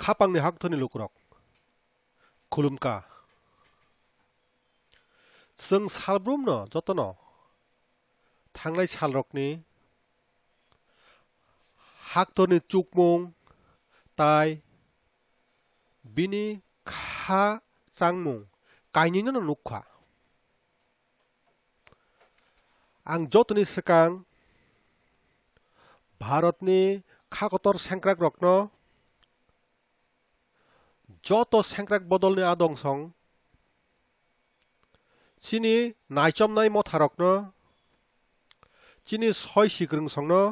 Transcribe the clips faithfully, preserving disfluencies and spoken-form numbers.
Khapangni haktorni lukurok khulumkha. Chwng salbrumno jotono thangnai salrokni haktorni chukmung tai bini kha changmung kainwino nukha. Ang jotoni swkang Bharatni kha kotor sengkrakrokno, joto sengkrak bodolni adongsong, chini naichomnai motharokno, chini soi sikrwngsongno,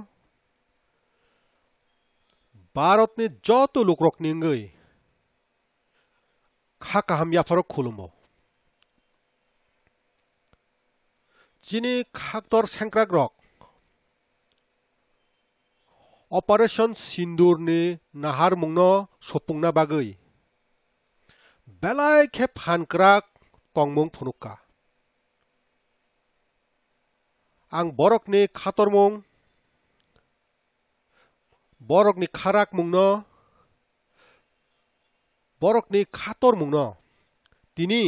Bharatni joto lukrokni wngwi kha kaham yapharo khulumo. Chini khaktor sengkrakrok Operation Sindurni naharmungno supungna bagwi belai khe phan kwrak tongmung phunukha. Ang borokni khatormung, borokni kharakmungno, borokni khatormungno tini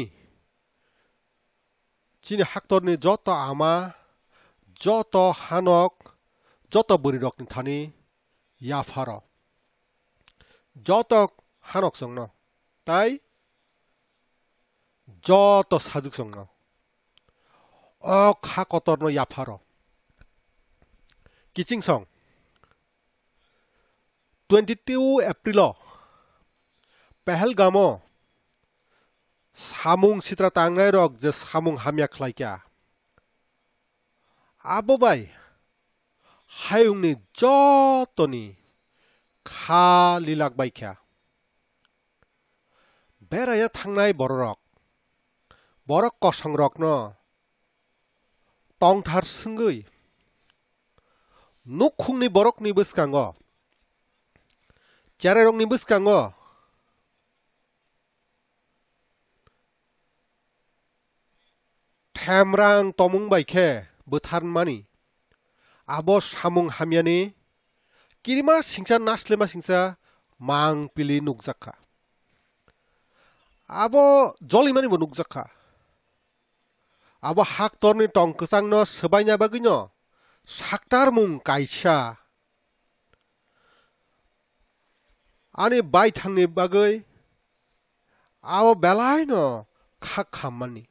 chini haktorni joto ama, joto hanok, joto bwrwirokni thani yapharo. Joto hanoksongno tai joto sajuksongno o kha kotorno yapharo. Kichingsong twenty two April o Pahalgam o samung sitra tangnairok je samung hamya khlaikha, abo bai hayungni jotoni kha lilak baikha. Beraiya thangnai bororok, borok kosongrokno tongthar swngwi, nukhungni borokni bwskango, cherairokni bwskango themrang tomung bai khe bwtharmani, abo samung hamyani kirima singcha naslema singcha mang pili nukjakha. Abo jolimani bo nukjakha. Abo haktorni tong kwchangno swbaina bagwino saktarmung kaisa ani baithangni bagwi abo belaino kha khammani.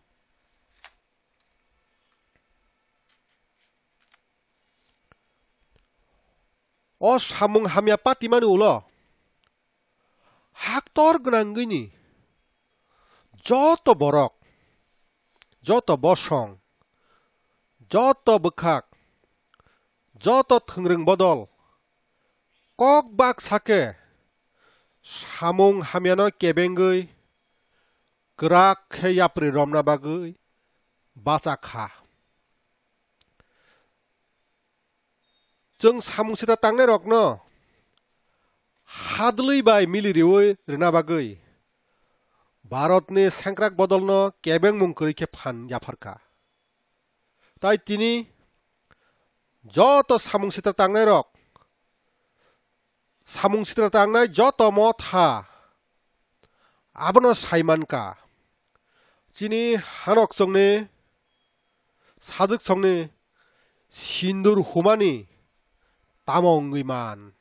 O samung hamya patimani ulo haktor gwnangwini joto borok, joto bosong, joto bwkhak, joto thwngrwng bodol kok baksa khe samung hamyano kebengwi kwrak khe yapri romna bagwi bacha kha. Chwng samung sitra tangnairokno hadlwi bai mili riwi rwna bagwi Bharatni sengkrak bodolno kebengmung kwrwi khe phan yapharkha. Tai tini joto samung sitra tangnairok, samung sitra tangnai joto motha abono saimankha. Chini hanoksongni, sajuksongni sindur humani tamo wngwi man.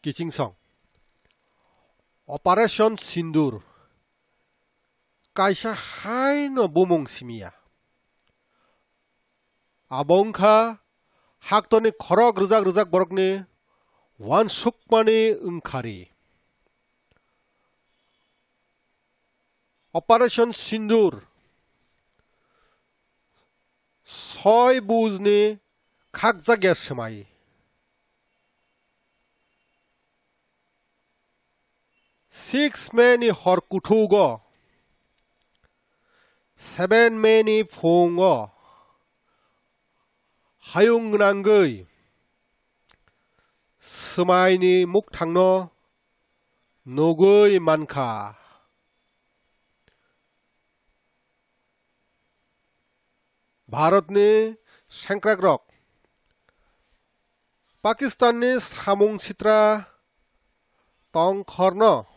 Kichingsong Operation Sindur kaisa haino bumung simiya. Abo wngkha haktorni khorok rwjak rwjak borokni uansukmani wngkhari. Operation Sindur soi bujni khakjakya swmai. Six May ni hor kuthugo, seven May ni phungo hayung gwnangwi swmaini mukthangno nugwi mankha. Bharatni sengkrakrok Pakistanni samung sitra tongkhorno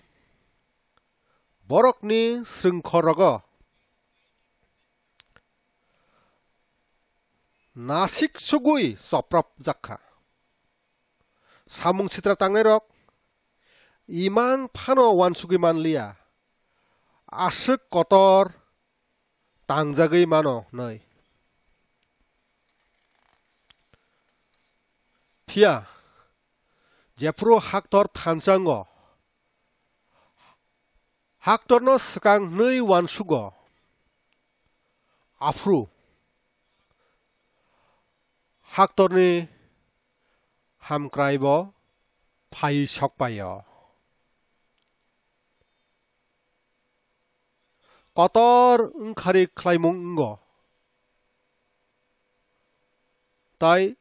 borokni srwngkhor rogo nasik sugwi choprop jakha. Samung sitra tangnairok iman phano uansugwi manliya, aswk kotor tangjagwi mano hwnwi. Phiya jephuru haktor thansa wngo, haktorno swkang hwnwi uansugo, aphuru haktorni hamkraibo phaiwi sokpaio. Kotor wngkhari khlaimung wngo. Tai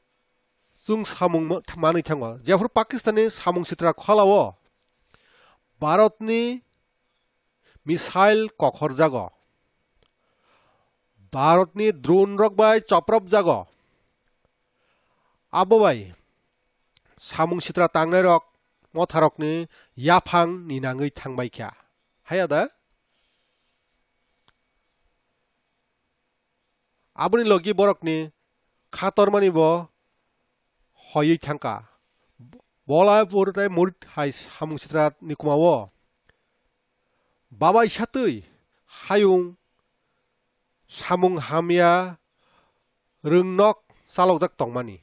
chwng samung ma-, manwi thango. Jephuru Pakistanni samung sitra kholao Bharatni missile kokhorjago. Bharatni drone rok bai chopropjago. Abo bai samung sitra tangnairok motharokni yaphang ninangwi thangbaikha. Haya da? Aboni logi borokni khatormani bo hoywi thangkha. Bolapur tei Murit hai samung sitra ni kumao babai satwi hayung samung hamya rwngnok chalokjak tongmani.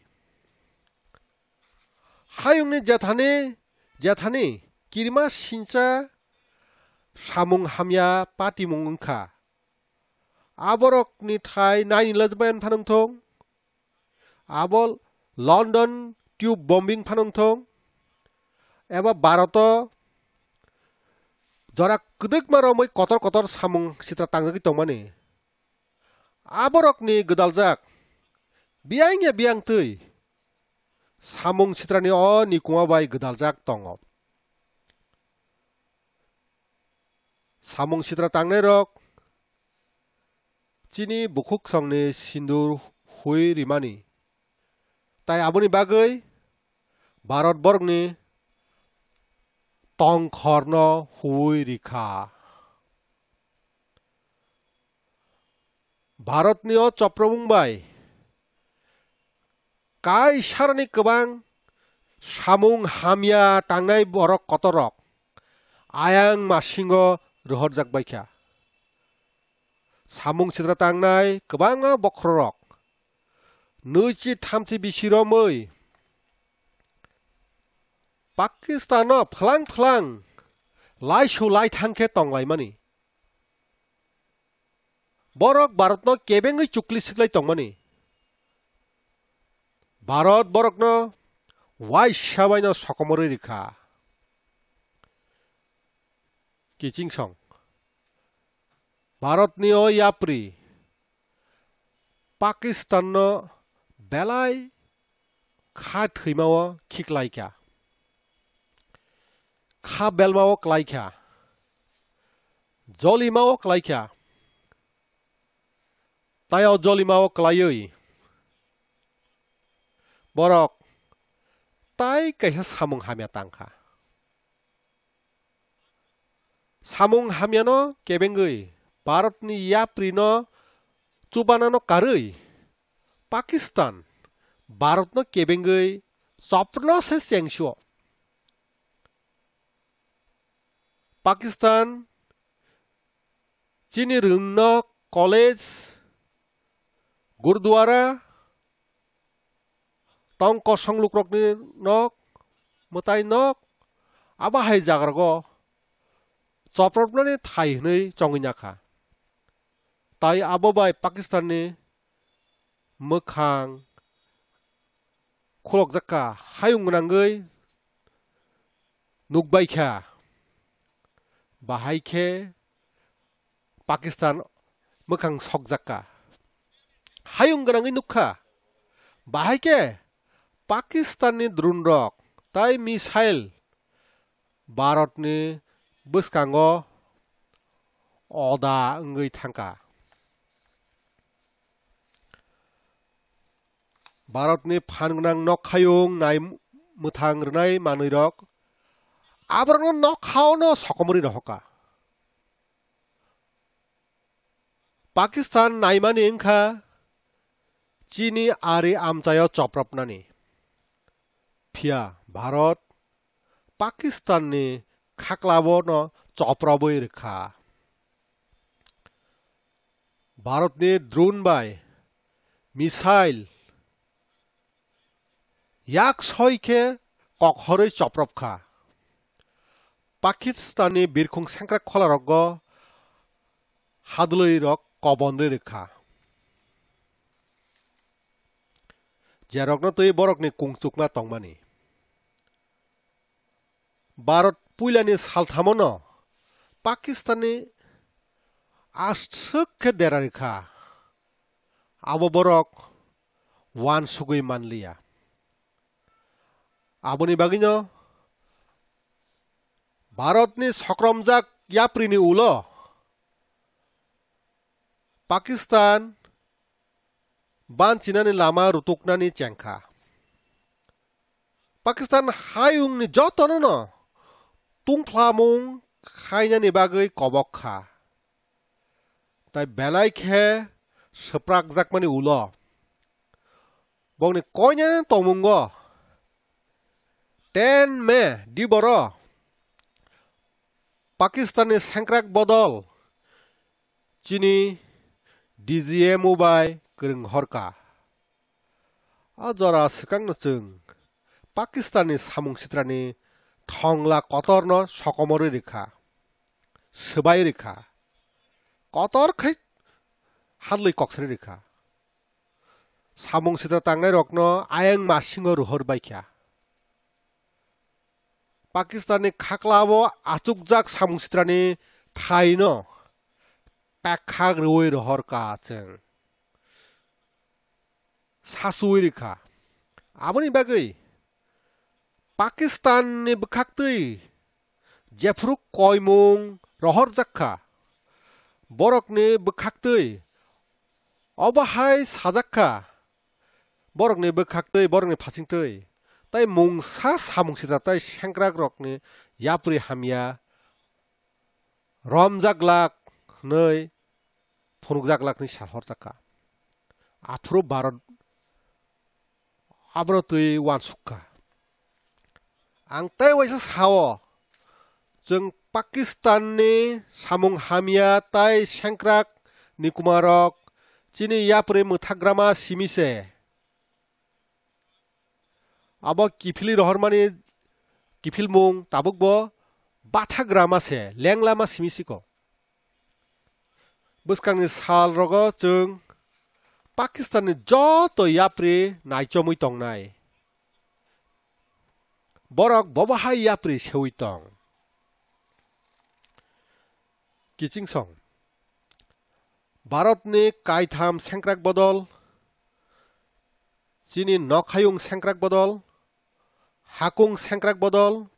Hayungni jethani, jethani kirima sincha samung hamya patimung wngkha. Aborokni thai naini lajbayan phanwng thung. Abo London tube bombing phanwng thung. Eba Bharoto jora kwdwkma romwi kotor kotor samung sitra tangjagwi tongmani. Aborokni gwdaljak biyang ya biyang twi samung sitrani o nikuma bai gwdaljak tongo. Samung sitra tangnairok chini bukhuk songni sindur hui rimani. Tai aboni bagwi Bharat borokni tongkhorno hui rikha. Bharatni o chopropmung bai kaisarani kwbang samung hamya tangnai borok kotorrok ayang masingo rohorjak baikha. Samung sitra tangnai kwbangma bokhorok nwichi thamchi bisi romwi Pakistano phwlang phwlang laisu laithang khe tonglaimani. Borok Bharatno kebengwi chukli siklai tongmani. Bharat borokno waisa baino sokomorwi rikha. Kiching song. Bharatni o yapri Pakistanno belai kha thwimao khiklaikha, kha belmao klaikha, jolimao klaikha, tai o jolimao klaiwi borok tai kaisa samung hamya tangkha. Samung hamyano kebengwi Bharatni yaprino chubanano karwi Pakistan Bharatno kebengwi chopno se chengsuo. Pakistan chini rwngnok, college, gurdwara, tong kosong lukrokni nok, mwtai nok, abo hai jagrago chopropnani thai hwnwi chongwi nakha. Tai abo bai Pakistanni mwkhang khulokjakha, hayung gwnangwi nukbaikha. Bahai khe Pakistan mwkhang sokjakka. Hayung gwnangwi nukha. Bahai khe Pakistanni drone rok tai missile Bharatni bwskango oda wngwi thangkha. Bharatni phan gwnang nokhayung nai mwthang rwnai manwirok aborokno nokhao no sokomorwi rohorkha. Pakistan naimani wngkha chini ari amchaio chopropnani. Phiya Bharat Pakistanni khaklao no choprobwi rwkha. Bharatni drone bai missile yak soi khe kokhorwi choprop kha. Pakistanni birkhung sengkrak kholarogo hadwlwirok kobonrwi rwkha. Jerokno twi borokni kungchukma tongmani. Bharat puilani salthamono Pakistanni aswk khe derari kha. Abo borok uansugwi manliya. Aboni bagwino Bharatni sokromjak yaprini ulo Pakistan banchinani lama rutuknani chengkha. Pakistan hayungni jotono no tungphlamung khainani bagwi kobok kha. Tai belai khe swprakjakmani ulo bokni koinani tongmungo ten May diboro Pakistanni sengkrak bodol chini D G M O bai kwrwng horka. A jora swkangno chwng Pakistanni samung sitrani thongla kotorno sokomorwi rikha, swbai rikha, kotor khai hadlwi koksari rikha. Samung sitra tangnairokno ayang masingo rohor baikha. Pakistanni khaklao achukjak samung sitrani thaino pekhak rwui rohor ka chwng. Sachuwi rikha. Aboni bagwi Pakistanni bwkhaktwi jephuru koimung rohorjak kha, borokni bwkhaktwi obo hai sajak kha, borokni bwkhaktwi, borokni phasingtwi, tai mungsa samung sitra tai sengkrakrokni yapri hamya romjak glak hwnwi phunukjak glak hwnwi sal horjak kha. Aphuru Bharat abono twi uansuk kha. Ang tei waisa sao, chwng Pakistanni samung hamya tai sengkrak nikumarok chini yapri mwthagrama simi se. Abo kiphilwi rohormani kiphilmung tabukbo bathagrama se, lenglama simi siko. Bwskangni salrogo chwng Pakistanni joto yapri naichomwi tongnai. Borok bobo hai yapri sewi tong. Kiching song. Bharatni kaitham sengkrak bodol, chini nokhayung sengkrak bodol, hakung sengkrak bodol,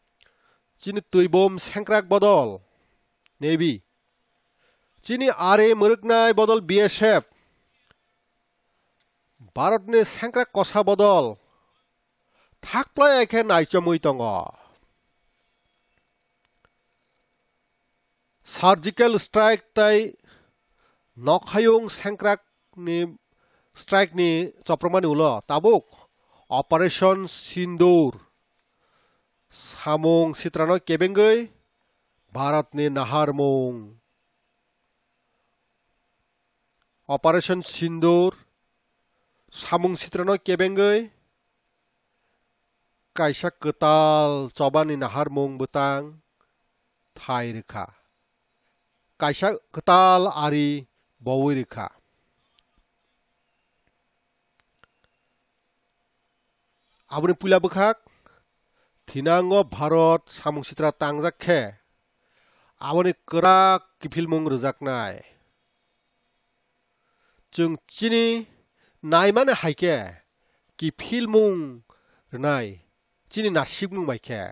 chini twibom sengkrak bodol, Navy. Chini are mwrwknai bodol B S F. Bharatni sengkrak kosa bodol thakplai khe naichomwi tongo. Surgical strike tai nokhayung sengkrakni strike ni chopropmani ulo tabuk Operation Sindoor samung sitrano kebengwi Bharatni naharmung. Operation Sindoor samung sitrano kebengwi kaisa kwtal chobani naharmung bwtang thai rwkha, kaisa kwtal ari bowi rwkha. Aboni puila bwkhak thinango Bharat samung sitra tangjak khe aboni kwrak kiphilmung rwjaknai. Chwng chini naimani hai khe kiphilmung rwnai chini nasikmung bai khe.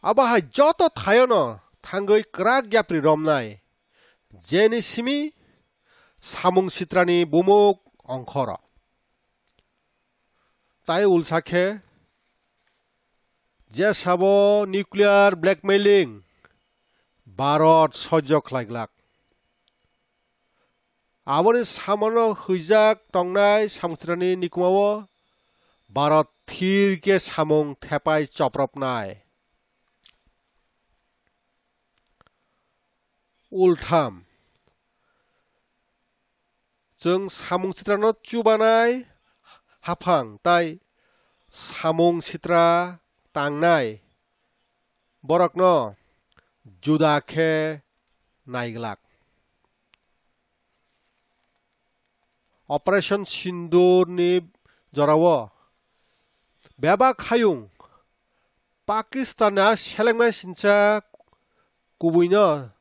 Abo hai joto thaiono thangwi kwrak yapri romnai, jeni simi samung sitrani bumuk ongkhoro. Tai ulsa khe je sabo nuclear blackmailing Bharat sojjo khlai glak. Aboni samono hwijak tongnai samung sitrani nikumao Bharat thir khe samung thepai chopropnai. Ultham. Chwng samung sitrano chubanai haphang tai samung sitra tangnai borokno juda khe naiglak. Operation Sindoor ni jorao bebak hayung Pakistan a selengmai sincha kubuino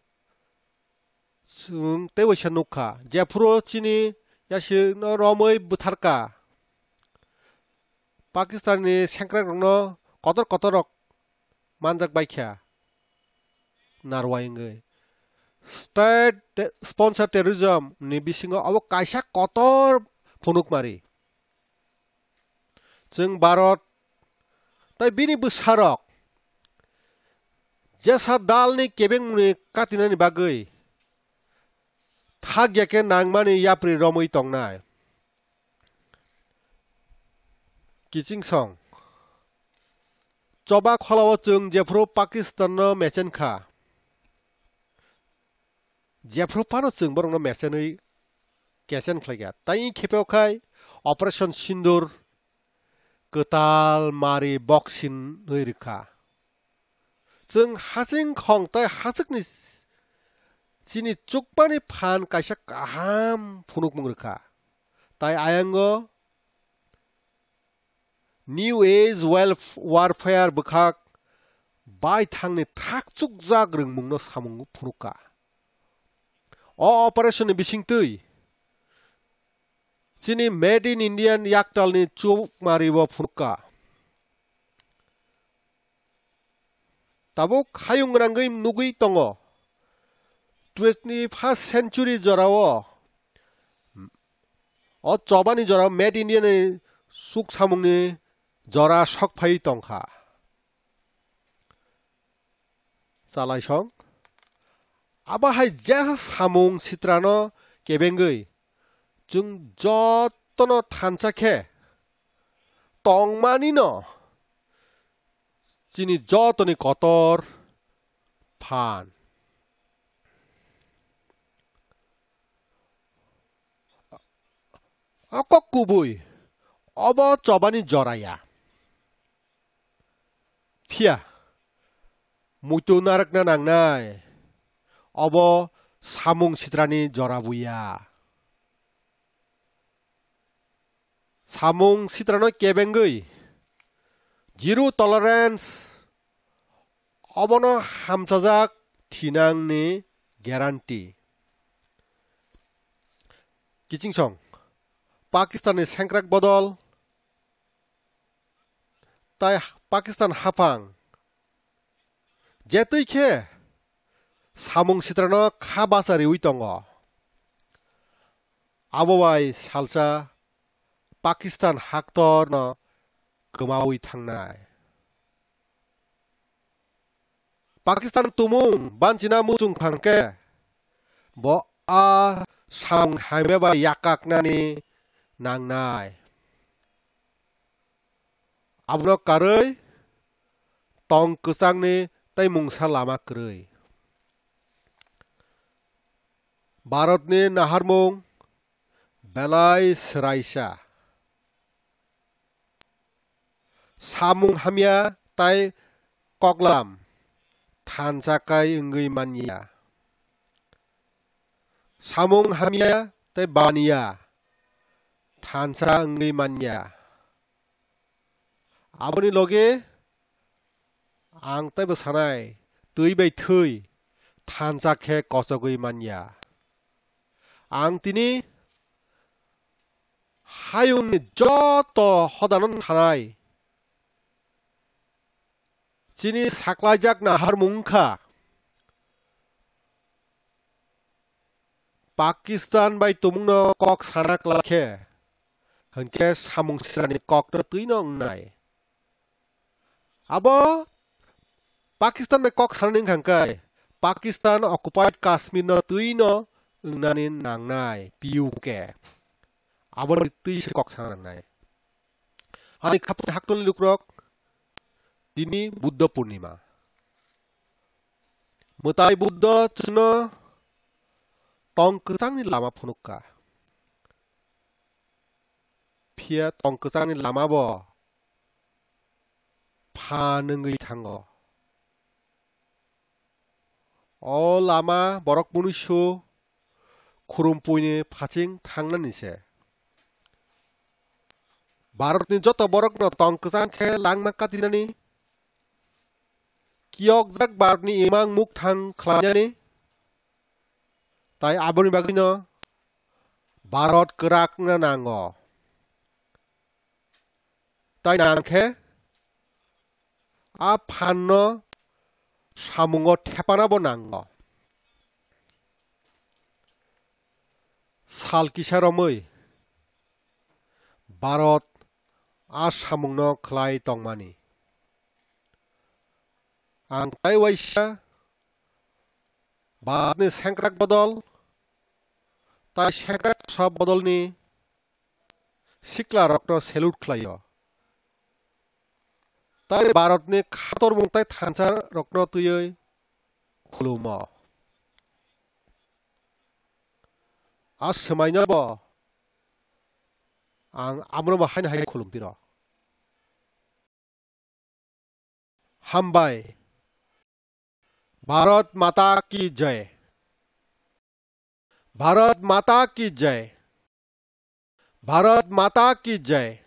chwng tei waisa nukha. Jephuru chini yasirno romwi bwtharka, Pakistan ni sengkrakrokno kotor kotor rok manjak baikha narwai wngwi. State te-, sponsor terrorism ni bisingo abo kaisa kotor phunukmari. Chwng Bharat tai bini bwsarok jesa dalni kebengmungni katinani bagwi thakya khe nangmani yapri romwi tongnai. Kiching song. Choba kholao chwng jephuru Pakistan no mechen kha. Jephuru phano chwng borokno mechenwi kechen khlaikha. Tai khepe khai Operation Sindoor kwtal mari boksinwi rwkha. Chwng haching khong tai hachwkni chini chukmani phan kaisa kaham phunukmung rwkha. Tai ayango New Age Welf-, Warfare bwkhak baithangni thak chukjak rwngmungno samung phunukha. O operation ni bisingtwi chini Made in Indian yaktalni chukmaribo phunukha. Tabuk hayung gwnangwi nugwi tongo. Twenty first century jorao o chobani jorao Made India ni suk samungni jora sok phai tongkha. Chalaisong. Abo hai jesa samung sitrano kebengwi chwng jotono thansa khe tongmani no chini jotoni kotor phan. O kok kubui, obo chobani jora ya. Phiya, muitu narwkna nangnai, obo samung sitrani jora buya. Samung sitrano kebengwi zero tolerance obono hamchajak thinangni guarantee. Kiching song, Pakistan ni sengkrak bodol tai Pakistan haphang jetwi khe samung sitrano kha bacha riwi tongo. Abo bai salsa Pakistan haktor no kwmawi thangnai. Pakistan tumung banchina muchung phang khe bo a samung hamya bai yakaknani nangnai. Abono karwi tong kwchangni tei mungsa lama kwrwi. Bharatni naharmung belai swraisa. Samung hamya tai koklam thansa kai wngwi manya. Samung hamya tei baniya thansa wngwi manya. Aboni loge ang teibo sanai, twi bai thwi thansa khe kochogwi manya. Ang tini hayungni joto hodano thanai. Chini saklaijak naharmung wngkha Pakistan bai tumungno kok sana kla khe, hwnkhe samung sirani kokno twino wngnai. Abo Pakistan bai kok sanani wngkha hwnkhe, Pakistan occupied Kashmir no twi no wngnani nangnai, P U K. Aboni twi se kok sana nangnai. Ani khapang haktoni lukrok, tini Buddha Purnima. Mwtai Buddha chwngno tong kwchangni lama phunukha. Phiya tong kwchangni lama bo phan wngwi thango. O lama borok munuisu khurumpuini phaching thangnani se. Bharatni joto borokno tong kwchang khe langma katinani, kiyokjak Bharatni imang mukthang khlainani, tai aboni bagwino Bharat kwrakna nango. Tai nang khe a phanno samungo thepana bo nango. Sal kisa romwi Bharat a samungno khlai tongmani. Ang tai waisa Bharatni sengkrak bodol tai sengkrak kosa bodolni sikla rokno salute khlaio. Tai Bharatni khatormung tai thansa rokno twiwi khulumo. A swmaino bo ang abono bo haino hai khulum tiro. Hambai. Bharat Mata Ki Jai. Bharat Mata Ki Jai. Bharat Mata Ki Jai.